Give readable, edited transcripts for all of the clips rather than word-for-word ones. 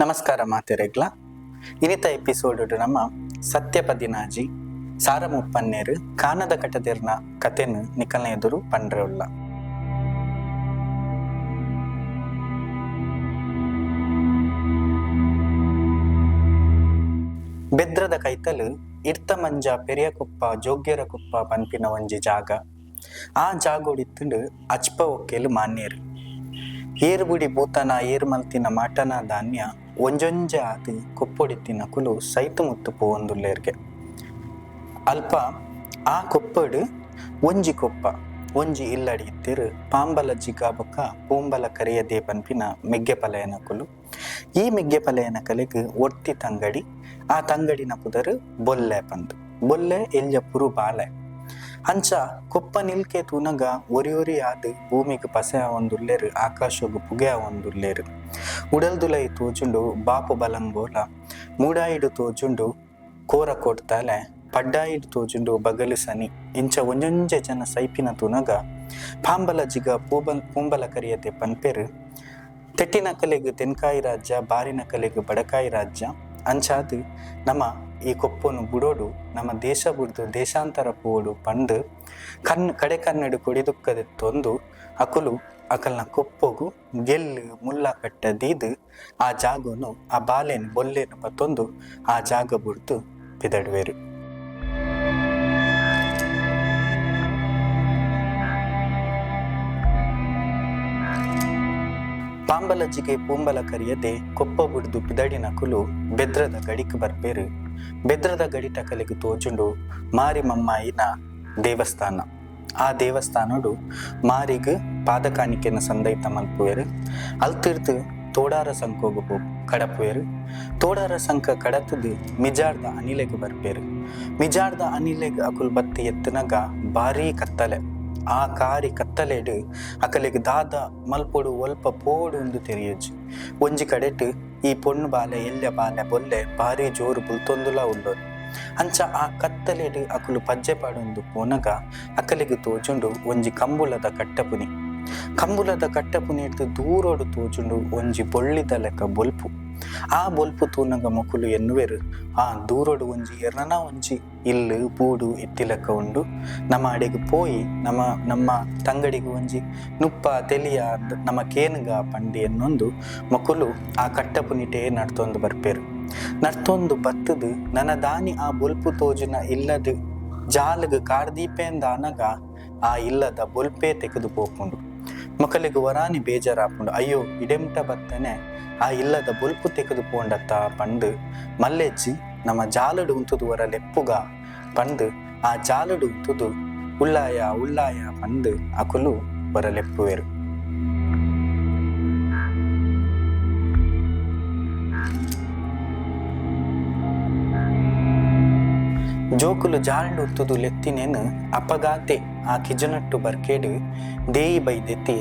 ನಮಸ್ಕಾರ ಮಾತೆರೆಗ್ಲ. ಇನಿತ ಎಪಿಸೋಡ್ ನಮ್ಮ ಸತ್ಯಪದಿನಾಜಿ ಸಾರಮುಪ್ಪನ್ನೇರು ಕಾನದ ಕಟದೆರ್ನ ಕತೆನ್ ನಿಕಲ್ನ ಎದುರು ಪಂಡ್ರೆ ಉಲ್ಲ. ಬೆದ್ರದ ಕೈತಲು ಇರ್ತ ಮಂಜ ಪೆರಿಯಕುಪ್ಪ ಜೋಗ್ಯರ ಕುಪ್ಪ ಪನ್ಪಿನ ಒಂಜಿ ಜಾಗ. ಆ ಜಾಗೋಡಿತ್ತುಂಡು ಅಚ್ಪ ಒಕ್ಕೆಲು ಮಾನ್ಯರು. ಏರುಬುಡಿ ಭೂತನ ಏರು ಮಲ್ತಿನ ಮಾಟನ ಧಾನ್ಯ ಒಂಜೊಂಜೆ ಆದ್ ಕೊಪ್ಪೊಡಿತ್ತಿನ ಕುಲು ಸೈತು ಮುತ್ತು ಪೋವೊಂದುಲ್ಲೆರ್ಗೆ. ಅಲ್ಪ ಆ ಕೊಪ್ಪಡು ಒಂಜಿ ಕೊಪ್ಪ ಒಂಜಿ ಇಲ್ಲಡಿ ಇತ್ತಿರು ಪಾಂಬಲ ಜಿಗ ಬೊಕ್ಕ ಪೂಂಬಲ ಕರಿಯದೆ ಪನ್ಪಿನ ಮೆಗ್ಗೆ ಪಲಯನ ಕುಲು. ಈ ಮೆಗ್ಗೆ ಪಲಯನ ಕಲೆಗ್ ಒರ್ತಿ ತಂಗಡಿ, ಆ ತಂಗಡಿನ ಪುದರು ಬೊಲ್ಲೆ ಪಂದು. ಬೊಲ್ಲೆ ಎಲ್ಯಪುರು ಬಾಲೆ. ಅಂಚ ಕೊಪ್ಪ ನಿಲ್ಕೆ ತೂನಗ ಒರಿ ಒರಿ ಆದ್ ಭೂಮಿಗೆ ಪಸೆ ಆವೊಂದುಲ್ಲೆರ್, ಆಕಾಶಗ್ ಪುಗೆ ಆವೊಂದುಲ್ಲೆರ್. ಉಡಲ್ದುಲೈ ತೋಜುಂಡು ಬಾಪು ಬಲಂಗೋಲ, ಮೂಡಾಯಿಡು ತೋಜುಂಡು ಕೋರ ಕೊಡ್ತಾಲೆ, ಪಡ್ಡಾಯಿಡು ತೋಜುಂಡು ಬಗಲು ಸನಿ. ಇಂಚ ಒಂಜೊಂಜೆ ಜನ ಸೈಪಿನ ತೂನಗ ಪಾಂಬಲ ಜಿಗ ಪೂಂಬಲ ಕರಿಯದೆ ಪನ್ಪೆರು. ತೆಟ್ಟಿನ ಕಲೆಗ್ ತೆನ್ಕಾಯಿ ರಾಜ್ಯ, ಬಾರಿನ ಕಲೆಗ್ ಬಡಕಾಯಿ ರಾಜ್ಯ. ಅಂಚಾದ್ ನಮ ಈ ಕೊಪ್ಪನು ಬುಡೋಡು, ನಮ್ಮ ದೇಶ ಬುಡ್ದು ದೇಶಾಂತರ ಪೋಡು ಪಂದು ಕಡೆ ಕನ್ನಡ ಕೊಡಿದುಕ್ಕದೆತ್ತೊಂದು ಅಕುಲು ಅಕಲ್ನ ಕೊಪ್ಪೊಗು ಗೆಲ್ಲು ಮುಲ್ಲ ಕಟ್ಟ ದೀದು ಆ ಜಾಗನು ಆ ಬಾಲೆನ್ ಬೊಲ್ಲೆನು ಪತ್ತೊಂದು ಆ ಜಾಗ ಬುಡ್ದು ಪಿದಡುವೆರು. ಪಾಂಬಲಜ್ಜಿಗೆ ಪೂಂಬಲ ಕರಿಯದೆ ಕೊಪ್ಪ ಬುಡ್ದು ಪಿದಡಿನ ಕುಲು ಬೆದ್ರದ ಗಡಿಕ್ ಬರ್ಪೇರು. ಬೆದ್ರದ ಗಡಿಟ ಕಲೆಗ್ ತೋಜುಂಡು ಮಾರಿ ಮಮ್ಮಾಯಿನ ದೇವಸ್ಥಾನ. ಆ ದೇವಸ್ಥಾನಡು ಮಾರಿಗ್ ಪಾದಕಾಣಿಕೆನ ಸಂದೈತ ಮಲ್ಪುವೆರು. ಅಲ್ತಿರ್ದು ತೋಡಾರ ಸಂಕೋಗು ಕಡಪುವೆರು. ತೋಡಾರ ಸಂಕ ಕಡತದು ಮಿಜಾರ್ದ ಅನಿಲೆಗ್ ಬರ್ಪೇರು. ಮಿಜಾರ್ದ ಅನಿಲೆಗ್ ಅಕುಲ್ ಬತ್ತಿ ಎತ್ತನಗ ಭಾರೀ ಕತ್ತಲೆ. ಆ ಕಾರಿ ಕತ್ತಲೆಡು ಅಕಲೆಗ್ ದಾದ ಮಲ್ಪೊಡು ಒಲ್ಪ ಪೋಡು ಉಂದು ತೆರಿಯೊಜಿ. ಒಂಜಿ ಕಡೆಟ್ ಈ ಪೊಣ್ಣು ಬಾಲೆ ಎಲ್ಯ ಬಾಲೆ ಬೊಲ್ಲೆ ಭಾರಿ ಜೋರು ಬುಲ್ತೊಂದುಲ ಉಲ್ಲೊರು. ಅಂಚ ಆ ಕತ್ತಲೆಡು ಅಕುಲು ಪಜ್ಜೆ ಪಾಡೊಂದು ಪೋನಗ ಅಕಲೆಗ್ ತೋಜುಂಡು ಒಂಜಿ ಕಂಬುಲದ ಕಟ್ಟಪುನಿ. ಕಂಬುಲದ ಕಟ್ಟಪುನಿಡ್ದು ದೂರೋಡು ತೋಜುಂಡು ಒಂಜಿ ಬೊಳ್ಳಿದ ಲೆಕ್ಕ ಬೊಲ್ಪು. ಆ ಬೊಲ್ಪು ತೂನಗ ಮೊಕುಲು ಎನ್ನುವೆರು, ಆ ದೂರೋಡು ಒಂಜಿ ಎರ್ನನ ಒಂಜಿ ಇಲ್ಲು ಬೂಡು ಇತ್ತಿ ಲೆಕ್ಕ ಉಂಡು, ನಮ್ಮ ಅಡೆಗ್ ಪೋಯಿ ನಮ್ಮ ನಮ್ಮ ತಂಗಡಿಗೆ ಒಂಜಿ ನುಪ್ಪ ತೆಲಿಯ ನಮ್ಮ ಕೇನುಗ ಪಂಡಿ ಎನ್ನೊಂದು ಮೊಕುಲು ಆ ಕಟ್ಟಪುನಿಟೇ ನಡ್ತೊಂದು ಬರ್ಪೇರು. ನಡ್ತೊಂದು ಬತ್ತದು ನನ ದಾನಿ ಆ ಬೊಲ್ಪು ತೋಜುನ ಇಲ್ಲದ ಜಾಲಗ್ ಕಾರ್ದೀಪೇಂದ ಅನಗ ಆ ಇಲ್ಲದ ಬೊಲ್ಪೇ ತೆಗೆದು ಪೋಪುಂಡು. ಮೊಕಲಿಗೆ ವರಾನಿ ಬೇಜಾರಾಪುಂಡು, ಅಯ್ಯೋ ಇಡೆಮ್ಟ ಬತ್ತನೆ ಆ ಇಲ್ಲದ ಬೊಲ್ಪು ತೆಗೆದು ಪೋಂಡತ್ತ ಪಂಡು ಮಲ್ಲೆಜ್ಜಿ ನಮ್ಮ ಜಾಲಡು ಉಂತುದು ವರ ಲೆಪ್ಪುಗ ಪಂಡು ಆ ಜಾಲಡು ಉಂತುದು ಉಳ್ಳಾಯ ಉಳ್ಳಾಯ ಪಂಡು ಅಕುಲು ವರ ಲೆಪ್ಪುವೆರು. ಜೋಕುಲು ಜಾಲ್ಡು ಉಂತುದು ಲೆತ್ತಿನೇನು ಅಪಗಾತೆ ಆ ಕಿಜನಟ್ಟು ಬರ್ಕೇಡು ದೇಯಿ ಬೈದೆತ್ತಿ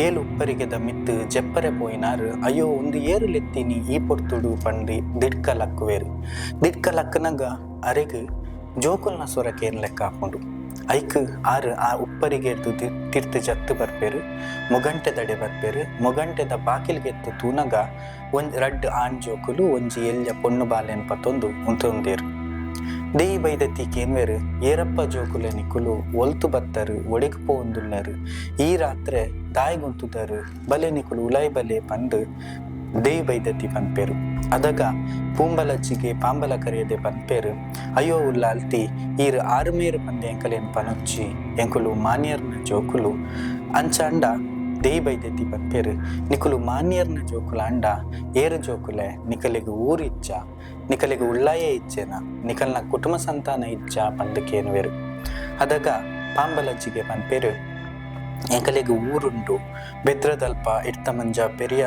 ಏಲು ಉಪ್ಪರಿಗೆದ ಮಿತ್ತು ಜೆಪ್ಪರೆ ಪೋಯಿನಾರು. ಅಯ್ಯೋ ಒಂದು ಏರು ಲೆತ್ತಿನಿ ಈ ಪೊರ್ತುಡು ಪಂಡಿ ದಿಡ್ಕ ಲಕ್ಕುವೇರು. ದಿಡ್ಕ ಲಕ್ಕನಗ ಅರೆಗ್ ಜೋಕುಲ್ನ ಸೊರಕೇನ್ ಲೆಕ್ಕ ಹಾಕೊಂಡು ಐಕ್ ಆರು ಆ ಉಪ್ಪರಿಗೆರ್ದು ತಿರ್ತು ಜತ್ತು ಬರ್ಪೇರು. ಮೊಗಂಟೆ ದಡೆ ಬರ್ಪೇರು. ಮೊಗಂಟೆದ ಬಾಕಿಲ್ಗೆತ್ತು ತೂನಗ ಒಂಜ್ ರಡ್ಡ್ ಆಣ್ ಜೋಕುಲು ಒಂಜಿ ಎಲ್ಯ ಪೊಣ್ಣು ಬಾಲೆನ್ ಪತ್ತೊಂದು ಉಂತೊಂದೇರು. ದೇಯಿ ಬೈದೆತ್ತಿ ಕೇನ್ವೆರು, ಏರಪ್ಪ ಜೋಕುಲೆ ನಿಕುಲು ಒಲ್ತು ಬತ್ತರು, ಒಡೆಗ್ ಪೋವೊಂದುಲ್ಲರು, ಈ ರಾತ್ರೆ ದಾಯಿಗುಂತುದರು, ಬಲೆ ನಿಕುಲು ಉಲಾಯ್ ಬಲೆ ಪಂದು ದೇಯಿ ಬೈದೆತ್ತಿ ಪನ್ಪೇರು. ಅದಗ ಪೂಂಬಲಜ್ಜಿಗೆ ಪಾಂಬಲ ಕರಿಯದೆ ಪನ್ಪೇರು, ಅಯ್ಯೋ ಉಲ್ಲಾಲ್ತಿ ಈರು ಆರುಮೇರು ಪಂದೆ ಎಂಕಲೇನು ಪನೊಚ್ಚಿ, ಎಂಕುಲು ಮಾನ್ಯರ್ನ ಜೋಕುಲು ಅಂಚಾಂಡ. ದೇಯಿ ಬೈದೆತ್ತಿ ಪನ್ಪೇರು, ನಿಕುಲು ಮಾನ್ಯರ್ನ ಜೋಕುಲ ಅಂಡ ಏರು ಜೋಕುಲೆ, ನಿಕಲಿಗೆ ಊರು ಇಚ್ಚ, ನಿಕಲಿಗೆ ಉಳ್ಳಾಯೇ ಇಚ್ಚೇನ, ನಿಕಲ್ನ ಕುಟುಂಬ ಸಂತಾನ ಇಚ್ಚ ಪಂದು ಕೇನುವೆರು. ಅದಗ ಪಾಂಬಲಜ್ಜಿಗೆ ಪನ್ಪೇರು, ಎಂಕಲಿಗೆ ಊರುಂಡು, ಬೆದ್ರದಲ್ಪ ಇಡ್ತಮಂಜ ಪೆರಿಯ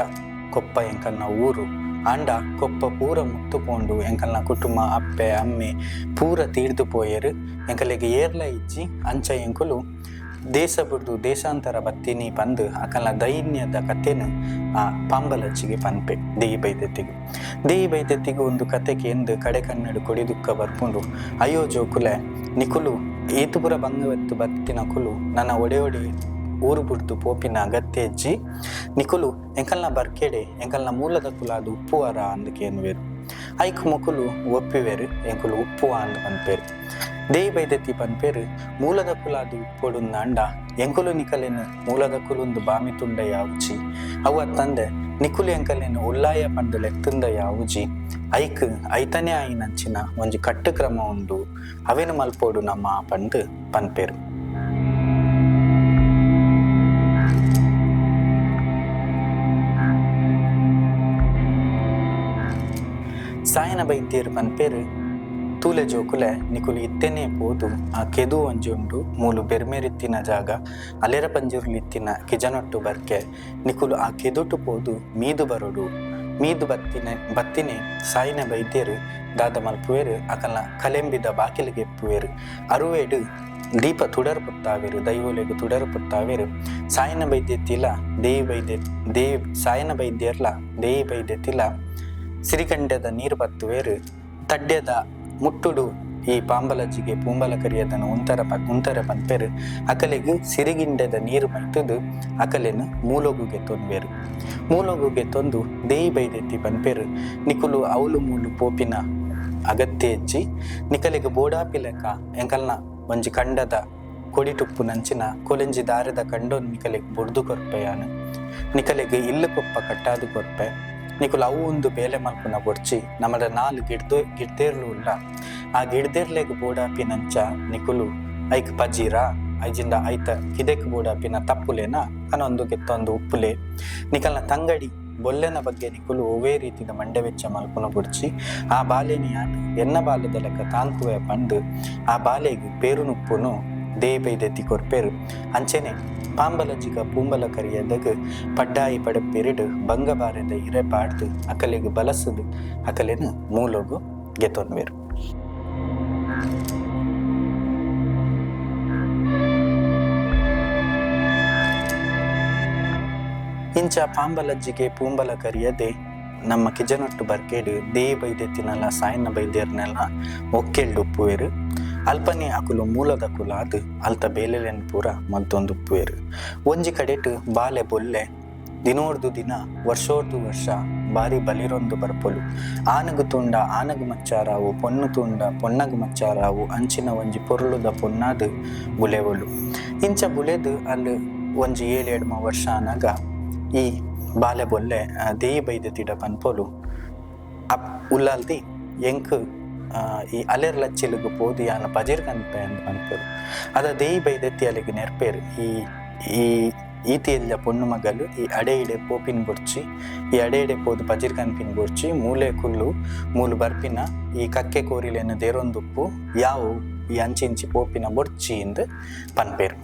ಕೊಪ್ಪ ಎಂಕಲ್ನ ಊರು, ಆಂಡ ಕೊಪ್ಪ ಪೂರ ಮುತ್ತು ಪೋಂಡು, ಎಂಕಲ್ನ ಕುಟುಂಬ ಅಪ್ಪೆ ಅಮ್ಮೆ ಪೂರ ತೀರ್ದು ಪೋಯೆರು, ಎಂಕಲಿಗೆ ಏರ್ಲ ಇಜ್ಜಿ, ಅಂಚ ಎಂಕುಲು ದೇಶ ಬುಡ್ದು ದೇಶಾಂತರ ಬತ್ತೀನಿ ಪಂದು ಅಕಲ್ನ ದೈನ್ಯದ ಕತೆನು ಆ ಪಾಂಬಲಜ್ಜಿಗೆ ಪನ್ಪೆ ದೇಯಿ ಬೈದೆತ್ತಿಗೆ. ದೇಯಿ ಬೈದೆತ್ತಿಗೆ ಒಂದು ಕತೆ ಕೇಂದು ಕಡೆ ಕನ್ನಡ ಕೊಡಿ ದುಃಖ ಬರ್ಪುಂಡು. ಅಯ್ಯೋ ಜೋಕುಲೆ ನಿಕುಲು ಏತುಪುರ ಬಂಗವೆತ್ತು ಬತ್ತಿನ ಕುಲು ನನ್ನ ಒಡೆ ಒಡೆ ಊರು ಬುಡ್ದು ಪೋಪಿನ ಅಗತ್ಯ ಇಜ್ಜಿ, ನಿಕುಲು ಎಂಕಲ್ನ ಬರ್ಕೆಡೆ ಎಂಕಲ್ನ ಮೂಲದಕುಲಾದ್ ಉಪ್ಪುವರ ಅಂದ್ ಕೇನುವೆರ್. ಐಕ್ ಮೊಕುಲು ಒಪ್ಪಿವೆರ್, ಎಂಕುಲು ಉಪ್ಪುವ ಅಂದ್ ಪನ್ಪೆರ್. ದೇಯಿ ಬೈದೆತಿ ಪನ್ಪೆರ್, ಮೂಲದಕುಲಾದ್ ಉಪ್ಪೊಡುಂದಾಂಡ ಎಂಕುಲು ನಿಕಲೆನ್ ಮೂಲದಕುಲುಂದು ಬಾಮಿತುಂಡ ಯಾವುಜಿ, ಅವು ಅತ್ತಂದೆ ನಿಕುಲು ಎಂಕಲೆನ್ ಉಲ್ಲಾಯ ಪಂದ್ ಲೆತ್ತುಂದ ಯಾವುಜಿ, ಐಕ್ ಐತನೇ ಆಯಿನಂಚಿನ ಒಂಜಿ ಕಟ್ಟು ಕ್ರಮ ಉಂಡು, ಅವೆನ್ ಮಲ್ಪೊಡು ನಮ ಪಂದ್ ಪನ್ಪೆರ್. ಸಾಯನ ಬೈದ್ಯೆರ್ ಪನ್ಪೆರ್, ತೂಲೆ ಜೋಕುಲೆ ನಿಕುಲು ಇತ್ತೆನೇ ಪೋದು ಆ ಕೆದು ಒಂಜಿ ಉಂಡು, ಮೂಲು ಬೆರ್ಮೆರಿತ್ತಿನ ಜಾಗ, ಅಲೆರ ಪಂಜುರ್ಲಿ ಇತ್ತಿನ ಕಿಜನೊಟ್ಟು ಬರ್ಕೆ, ನಿಕುಲು ಆ ಕೆದುಟು ಪೋದು ಮೀದು ಬರೊಡು. ಮೀದು ಬತ್ತಿನೆ ಸಾಯಿನ ಬೈದ್ಯೆರ್ ದಾದ ಮಲ್ಪುವೆರ್, ಅಕಲ್ನ ಕಲೆಂಬಿದ ಬಾಕಿಲಿಗೆ ಎಪ್ಪುವೆರ್, ಅರುವೆಡ್ ದೀಪ ತುಡರ್ ಪೊತ್ತಾವೆರ್, ದೈವೊಲೆಗ್ ತುಡರ್ ಪೊತ್ತಾವೆರ್. ಸಾಯನ ಬೈದ್ಯೆತಿಲ ದೇಯಿ ಬೈದ್ಯ ದೇಯಿ ಸಾಯನ ಬೈದ್ಯೆರ್ಲ ದೇಯಿ ಬೈದ್ಯೆತಿಲ ಸಿರಿಗಂಡೆದ ನೀರು ಬತ್ತುವೆರ್. ತಡ್ಯದ ಮುಟ್ಟುಡು ಈ ಪಾಂಬಲಜ್ಜಿಗೆ ಪೂಂಬಲ ಕರಿಯದನ ಉಂತರ ಪನ್ಪೆರ್. ಅಕಲೆಗ್ ಸಿರಿಗಿಂಡೆದ ನೀರು ಮೈತುದು ಅಕಲೆನ್ ಮೂಲೊಗುಗೆ ತೊಂಬೆರ್. ಮೂಲೊಗುಗೆ ತೊಂದು ದೇಯಿ ಬೈದೆತಿ ಪನ್ಪೆರ್, ನಿಕುಲು ಅವಲು ಮೂಲು ಪೋಪಿನ ಅಗತ್ಯ ಇಜ್ಜಿ, ನಿಕಲೆಗ್ ಬೋಡಾಪಿಲೆಕ ಎಂಕಲ್ನ ಒಂಜಿ ಕಂಡದ ಕೊಡಿಟುಪ್ಪುನಂಚಿನ ಕೊಲೆಂಜಿ ದಾರದ ಕಂಡೊನ್ ನಿಕಲೆಗ್ ಬುಡ್ದು ಕೊರ್ಪೆಯಾನು, ನಿಕಲೆಗ್ ಇಲ್ಲು ಕೊಪ್ಪ ಕಟ್ಟಾದು ಕೊರ್ಪೆ, ನಿಕುಲು ಅವು ಒಂದು ಬೇಲೆ ಮಲ್ಪುನ ಬೊಡ್ಚಿ, ನಮಡ ನಾಲ್ ಗಿಡ್ದೇರ್ಲು ಉಲ್ಲ, ಆ ಗಿಡ್ದೇರ್ಲೆಗ್ ಬೋಡಾಪಿನಂಚ ನಿಕುಲು ಐಕ್ ಪಜೀರ ಐಜಿಂದ ಐತ ಕಿದೆಕ್ ಬೋಡಾಪಿನ ತಪ್ಪುಲೇನ ಕನೊಂದು ಗೆತ್ತೊಂದು ಉಪ್ಪುಲೆ, ನಿಕಲ್ನ ತಂಗಡಿ ಬೊಲ್ಲೆನ ಬಗ್ಗೆ ನಿಕುಲು ಒವ್ವೇ ರೀತಿದ ಮಂಡೆ ವೆಚ್ಚ ಮಲ್ಪುನ ಬೊಡ್ಚಿ, ಆ ಬಾಲೆನಿ ಯಾನ್ ಎನ್ನ ಬಾಲೆದ ಲೆಕ್ಕ ತಾಂಕುವೆ ಪಂದ್ ಆ ಬಾಲೆಗ್ ಪೇರುನುಪ್ಪುನು ದೇಯಿ ಬೈದೆತಿ ಕೊರ್ಪೆರ್. ಅಂಚೆನೆ ಪಾಂಬಲಜಿಗ ಪೂಂಬಲ ಕರಿಯದಗ್ ಪಡ್ಡಾಯಿ ಪಡಪೆರಿಡ್ ಬಂಗಬಾರೆದ ಇರೆ ಪಾಡ್ದು ಅಕಲೆಗ್ ಬಲಸುದು ಅಕಲೆನ್ ಮೂಲೊಗು ಗೆತೊನ್ವೆರ್. ಇಂಚ ಪಾಂಬಲಜ್ಜಿಗೆ ಪೂಂಬಲ ಕರಿಯದೆ ನಮ್ಮ ಕಿಜನೊಟ್ಟು ಬರ್ಕೆಡ್ ದೇಯಿ ಬೈದೆತಿನಲ ಸಾಯನ ಬೈದ್ಯರ್ನೆಲ್ಲ ಒಕ್ಕೆಲ್ಡ್ ಉಪ್ಪುವೆರ್. ಅಲ್ಪನೆ ಅಕುಲು ಮೂಲದಕುಲಾದ್ ಅಲ್ತ ಬೇಲೆಲೆನ್ ಪೂರ ಮಲ್ತೊಂದುಪ್ಪುವೆರ್. ಒಂಜಿ ಕಡೆಟ್ ಬಾಲೆ ಬೊಲ್ಲೆ ದಿನೋರ್ದು ದಿನ ವರ್ಷೋರ್ದು ವರ್ಷ ಬಾರಿ ಬಲಿರೊಂದು ಬರ್ಪೊಲು. ಆನಗು ತುಂಡ ಆನಗು ಮಚ್ಚಾರಾವು, ಪೊಣ್ಣು ತುಂಡ ಪೊಣ್ಣಗು ಮಚ್ಚಾರಾವು, ಅಂಚಿನ ಒಂಜಿ ಪೊರ್ಲುದ ಪೊನ್ನಾದ್ ಬುಲೆವೊಲು. ಇಂಚ ಬುಲೆದು ಅಲ್ಲಿ ಒಂಜಿ 7-8 ವರ್ಷ ಆನಗ ಈ ಬಾಲೆ ಬೊಲ್ಲೆ ದೇಯಿ ಬೈದೆತಿಡ ಪನ್ಪೊಲು, ಅಪ್ ಉಲ್ಲಾಲ್ದಿ ಎಂಕ್ ಈ ಅಲೆರ್ ಲಚ್ಚಿಲುಗು ಪೋದು ಯಾನ ಪಜಿರ್ ಕನ್ಪೆ ಅಂದ್ ಪನ್ಪೊಲು. ಅದ ದೇಯಿ ಬೈದೆತಿ ಅಲೆಗ್ ನೆರ್ಪೇರ್, ಈ ಈ ಈತಿ ಎಲ್ಯ ಪೊಣ್ಣು ಮಗಲು ಈ ಅಡೆ ಇಡೆ ಪೋಪಿನ್ ಬೊಡ್ಚಿ, ಈ ಅಡೆ ಇಡೆ ಪೋದು ಪಜಿರ್ ಕನ್ಪಿನ್ ಬೊಡ್ಚಿ, ಮೂಲೆ ಕುಲ್ಲು ಮೂಲು ಬರ್ಪಿನ ಈ ಕಕ್ಕೆ ಕೋರಿಲೆನ ದೇರೊಂದುಪ್ಪು ಯಾವು ಈ ಅಂಚಿಂಚಿ ಪೋಪಿನ ಬೊಡ್ಚಿ ಇಂದ್ ಪನ್ಪೇರ್.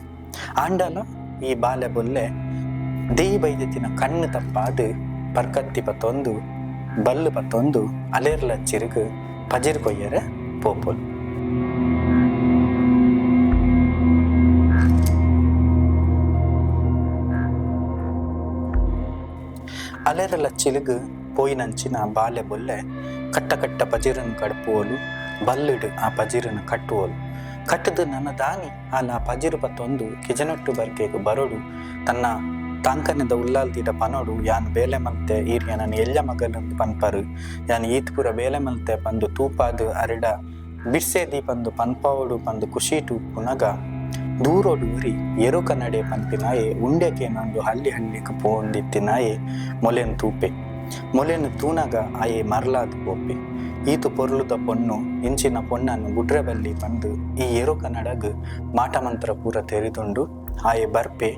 ಆಂಡಲ ಈ ಬಾಲೆ ಬೊಲ್ಲೆ ದೇಯಿ ಬೈದೆತಿನ ಕಣ್ಣು ತಪ್ಪಾದ್ ಪರ್ಕತ್ತಿ ಪತ್ತೊಂದು ಬಲ್ಲು ಪತ್ತೊಂದು ಅಲೆರ್ಲ ಚಿರುಗು ಪಜಿರ್ ಕೊಯ್ಯರೆ ಪೋಪೊಲು. ಅಲೆರಲ ಚಿಲುಗು ಪೋಯಿನಂಚಿನ ಬಾಲೆ ಬೊಲ್ಲೆ ಕಟ್ಟ ಕಟ್ಟ ಪಜಿರನ್ನು ಕಡ್ಪುವೋಲು, ಬಲ್ಲಿಡು ಆ ಪಜಿರನ್ನು ಕಟ್ಟುವೋಲು. ಕಟ್ಟದು ನನ್ನ ದಾನಿ ಆಲ ಪಜಿರು ಪತ್ತೊಂದು ಕಿಜನೊಟ್ಟು ಬರ್ಕೆಗ್ ಬರೋಡು, ತನ್ನ ತಾಂಕನದ ಉಲ್ಲಾಲ್ದಿಡ ಪನೋಡು, ಯಾನ್ ಬೇಲೆ ಮಲ್ತೆ ಈರ್ ಯಾನನ್ ಎಲ್ಯ ಮಗಲಂದು ಪನ್ಪರು, ಯಾನ್ ಈತ್ ಪೂರ ಬೇಲೆ ಮಲ್ತೆ ಪಂದು ತೂಪಾದು ಅರಿಡ ಬಿರ್ಸೇದಿ ಪಂದು ಪನ್ಪಾವೋಡು ಪಂದು ಖುಷಿಟು ಉಪ್ಪುನಗ ದೂರೋಡು ಉರಿ ಎರು ಕನ್ನಡೆ ಪನ್ಪಿನಾಯೆ ಉಂಡೆಕೇನೊಂದು ಹಳ್ಳಿ ಹಳ್ಳಿಗೆ ಪೋಂದಿತ್ತಿನಾಯೆ ಮೊಲೆನ್ ತೂಪೆ. ಮೊಲೆನ್ ತೂನಗ ಆಯೆ ಮರ್ಲಾದ್ ಪೋಪೆ. ಈತು ಪೊರ್ಲುದ ಪೊಣ್ಣು ಇಂಚಿನ ಪೊಣ್ಣನ್ನು ಬುಡ್ರೆ ಬಲ್ಲಿ ಪಂದು ಈ ಎರು ಕನ್ನಡಗ್ ಮಾಟ ಮಂತ್ರ ಪೂರ ತೆರಿದುಂಡು. ಆಯೆ ಬರ್ಪೆ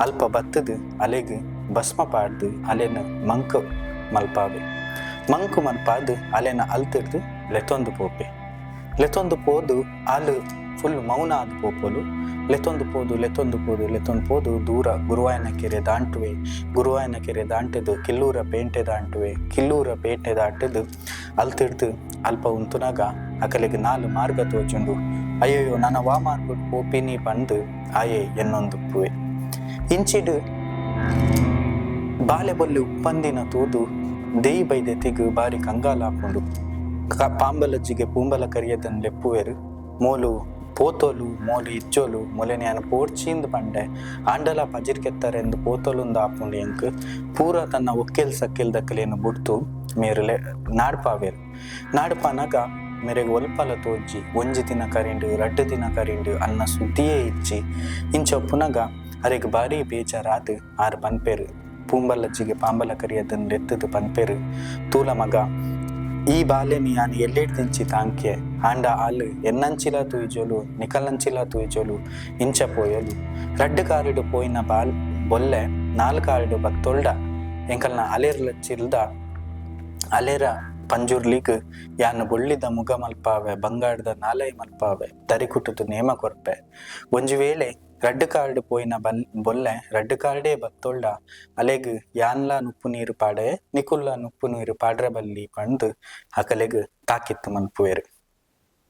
ಅಲ್ಪ ಬತ್ತದು ಅಲೆಗ್ ಭಸ್ಮ ಪಾಡ್ದು ಅಲೆನ ಮಂಕು ಮಲ್ಪಾವೆ. ಮಂಕು ಮಲ್ಪಾದು ಅಲೆನ ಅಲ್ತಿರ್ದು ಲೆತ್ತೊಂದು ಪೋಪೆ. ಲೆತ್ತೊಂದು ಪೋದು ಆಲು ಫುಲ್ ಮೌನ ಆದ್ ಪೋಪೊಲು. ಲೆತ್ತೊಂದು ಪೋದು ಲೆತ್ತೊಂದು ಪೋದು ಲೆತ್ತೊಂದು ಪೋದು ದೂರ ಗುರುವಾಯನ ಕೆರೆ ದಾಂಟುವೆ. ಗುರುವಾಯನ ಕೆರೆ ದಾಂಟದು ಕಿಲ್ಲೂರ ಪೇಂಟೆ ದಾಂಟುವೆ. ಕಿಲ್ಲೂರ ಪೇಂಟೆ ದಾಟದು ಅಲ್ತಿರ್ದು ಅಲ್ಪ ಉಂತುನಾಗ ಅಕಲೆಗ್ ನಾಲು ಮಾರ್ಗ ತೋಚುಂಡು. ಅಯ್ಯಯ್ಯೋ ನನ್ನ ವಾ ಮಾರ್ಗ ಪೋಪಿನಿ ಪಂದು ಆಯೆ ಎನ್ನೊಂದುಪ್ಪುವೆ. ಇಂಚಿಡು ಬಾಲೆ ಬೊಲ್ಲೆ ಉಪ್ಪಂದಿನ ತೂದು ದೇಯಿ ಬೈದೆತಿಗ್ ಬಾರಿ ಕಂಗಾಲಾಪುಂಡು. ಪಾಂಬಲಜ್ಜಿಗೆ ಪೂಂಬಲ ಕರಿಯದನ್ ಲೆಪ್ಪುವೆರು. ಮೋಲು ಪೋತೋಲು ಮೋಲು ಇಜ್ಜೋಲು, ಮೊಲೆನ್ ಯಾನ್ ಪೋಡ್ಚೀಂದ್ ಪಂಡೆ ಆಂಡಲ ಪಜಿರ್ ಕೆತ್ತರೆಂದ್ ಪೋತೋಲುಂದು ಆಪುಂಡು ಎಂಕ್. ಪೂರ ತನ್ನ ಒಕ್ಕೆಲ್ ಸಕ್ಕೆಲ್ ದಕಲೆನ್ ಬುಡ್ದು ಮೇರ್ ನಾಡ್ಪಾವೆರ್. ನಾಡ್ಪಾನಗ ಮೇರೆಗ್ ಒಲ್ಪಲ ತೋಜ್ಜಿ. ಒಂಜಿ ದಿನ ಕರಿಂಡ್, ರಡ್ಡ್ ದಿನ ಕರಿಂಡ್, ಅಲ್ನ ಸುದ್ದಿಯೇ ಇಜ್ಜಿ. ಇಂಚ ಉಪ್ಪುನಗ ಅರೆಗ್ ಬಾರಿ ಬೇಜಾರಾದ್ ಆರ್ ಪನ್ಪೆರ್, ಪೂಂಬಲ್ಲಜ್ಜಿಗೆ ಪಾಂಬಲ ಕರಿಯದನ್ ಲೆತ್ತುದು ಪನ್ಪೆರ್, ತೂಲ ಮಗ ಈ ಬಾಲೆನ್ ಯಾನ್ ಎಲ್ಲೆಡ್ದಿಂಚಿ ತಾಂಕ್ಯೆ, ಆಂಡ ಆಲ್ ಎನ್ನಂಚಿಲ ತೂಯಿಜೊಲು ನಿಕಲಂಚಿಲ ತೂಯಿಜೊಲು, ಇಂಚ ಪೋಯೊಲು. ರಡ್ಡ್ ಕಾರುಡು ಪೋಯಿನ ಬಾಲ್ ಬೊಲ್ಲೆ ನಾಲ್ ಕಾರುಡು ಬತ್ತೊಲ್ಡ ಎಂಕಲ್ನ ಅಲೆರ್ಲ ಚಿಲ್ದ ಅಲೆರ ಪಂಜುರ್ಲಿಗ್ ಯಾನ್ ಬೊಳ್ಳಿದ ಮುಗ ಮಲ್ಪಾವೆ, ಬಂಗಾರದ ನಾಲೈ ಮಲ್ಪಾವೆ, ದರಿಕುಟುದು ನೇಮ ಕೊರ್ಪೆ. ಒಂಜಿ ವೇಳೆ ರಡ್ಡ್ ಕಾರ್ಡ್ ಪೋಯಿನ ಬಲ್ ಬೊಲ್ಲೆ ರಡ್ಡ್ ಕಾರ್ಡೇ ಬತ್ತೊಲ್ಡ ಅಲೆಗ್ ಯಾನ್ಲಾ ನುಪ್ಪು ನೀರು ಪಾಡೆ, ನಿಕುಲ್ಲಾ ನುಪ್ಪು ನೀರು ಪಾಡ್ರೆ ಬಲ್ಲಿ ಪಂದ್ ಅಕಲೆಗ್ ತಾಕಿತ್ತು ಮನ್ಪುವೆರ್.